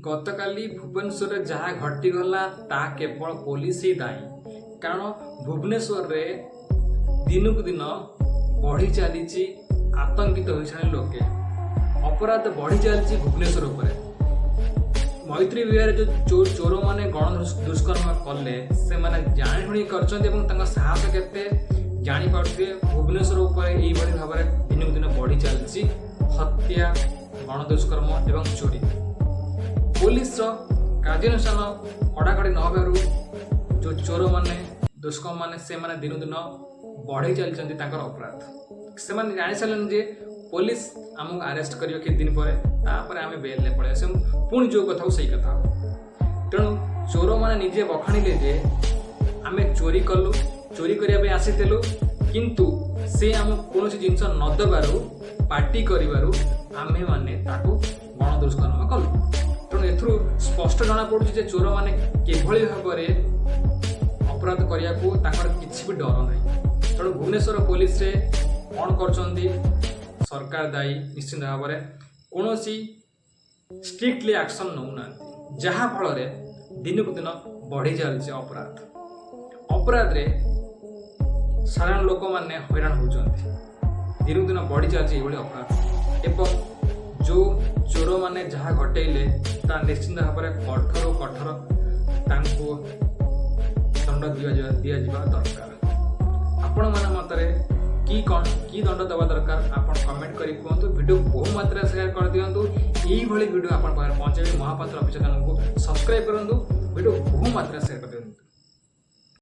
ଗତକାଲି ଭୁବନେଶ୍ୱରରେ ଯାହା ଘଟିଗଲା, ତାହା କେବଳ ପୋଲିସ ହିଁ ଦାୟୀ। କାରଣ ଭୁବନେଶ୍ୱରରେ ଦିନକୁ ଦିନ ବଢ଼ି ଚାଲିଛି, ଆତଙ୍କିତ ହୋଇଛନ୍ତି ଲୋକେ। ଅପରାଧ ବଢ଼ି ଚାଲିଛି ଭୁବନେଶ୍ୱର ଉପରେ। ମୈତ୍ରୀ ବିହାରରେ ଯେଉଁ ଚୋରମାନେ ଗଣ ଦୁଷ୍କର୍ମ କଲେ, ସେମାନେ ଜାଣିଶୁଣି କରିଛନ୍ତି ଏବଂ ତାଙ୍କ ସାହସ କେତେ ଜାଣିପାରୁଥିବେ। ଭୁବନେଶ୍ୱର ଉପରେ ଏଇଭଳି ଭାବରେ ଦିନକୁ ଦିନ ବଢ଼ି ଚାଲିଛି ହତ୍ୟା, ଗଣଦୁଷ୍କର୍ମ ଏବଂ ଚୋରି। ପୋଲିସର କାର୍ଯ୍ୟାନୁଷ୍ଠାନ କଡ଼ାକଡ଼ି ନ ହେବାରୁ ଯେଉଁ ଚୋରମାନେ, ଦୁଷ୍କର୍ମମାନେ, ସେମାନେ ଦିନକୁ ଦିନ ବଢ଼େଇ ଚାଲିଛନ୍ତି ତାଙ୍କର ଅପରାଧ। ସେମାନେ ଜାଣିସାରିଲେଣି ଯେ ପୋଲିସ ଆମକୁ ଆରେଷ୍ଟ କରିବ କିଛି ଦିନ ପରେ, ତାପରେ ଆମେ ବେଲ୍ରେ ପଳେଇ ଆସିବୁ, ପୁଣି ଯେଉଁ କଥାକୁ ସେଇ କଥା ହେବ। ତେଣୁ ଚୋରମାନେ ନିଜେ ବଖାଣିଲେ ଯେ ଆମେ ଚୋରି କଲୁ, ଚୋରି କରିବା ପାଇଁ ଆସିଥିଲୁ, କିନ୍ତୁ ସେ ଆମକୁ କୌଣସି ଜିନିଷ ନ ଦେବାରୁ, ପାଟି କରିବାରୁ ଆମ୍ଭେମାନେ ତାକୁ ଗଣଦୁଷ୍କର୍ମ କଲୁ। ତେଣୁ ଏଥିରୁ ସ୍ପଷ୍ଟ ଜଣାପଡ଼ୁଛି ଯେ ଚୋରମାନେ କିଭଳି ଭାବରେ ଅପରାଧ କରିବାକୁ ତାଙ୍କର କିଛି ବି ଡର ନାହିଁ। ତେଣୁ ଭୁବନେଶ୍ୱର ପୋଲିସରେ କ'ଣ କରୁଛନ୍ତି, ସରକାର ଦାୟୀ। ନିଶ୍ଚିନ୍ତ ଭାବରେ କୌଣସି ଷ୍ଟ୍ରିକ୍ଟଲି ଆକ୍ସନ୍ ନେଉନାହାନ୍ତି, ଯାହାଫଳରେ ଦିନକୁ ଦିନ ବଢ଼ି ଚାଲିଛି ଅପରାଧ। ଅପରାଧରେ ସାଧାରଣ ଲୋକମାନେ ହଇରାଣ ହେଉଛନ୍ତି। ଦିନକୁ ଦିନ ବଢ଼ି ଚାଲିଛି ଏଇଭଳି ଅପରାଧ ଏବଂ ଯେଉଁ ଚୋରମାନେ ଯାହା ଘଟେଇଲେ, ତା ନିଶ୍ଚିନ୍ତ ଭାବରେ କଠୋର କଠୋର ତାଙ୍କୁ ଦଣ୍ଡ ଦିଆଯିବା ଦରକାର। ଆପଣମାନଙ୍କ ମତରେ କି କ'ଣ କି ଦଣ୍ଡ ଦେବା ଦରକାର, ଆପଣ କମେଣ୍ଟ କରି କୁହନ୍ତୁ। ଭିଡ଼ିଓ ବହୁ ମାତ୍ରାରେ ସେୟାର କରିଦିଅନ୍ତୁ। ଏଇଭଳି ଭିଡ଼ିଓ ଆପଣଙ୍କ ପାଖରେ ପହଞ୍ଚାଇବି। ମହାପାତ୍ର ଅଫିସ ଚ୍ୟାନେଲକୁ ସବସ୍କ୍ରାଇବ୍ କରନ୍ତୁ, ଭିଡ଼ିଓ ବହୁ ମାତ୍ରାରେ ସେୟାର କରିଦିଅନ୍ତୁ।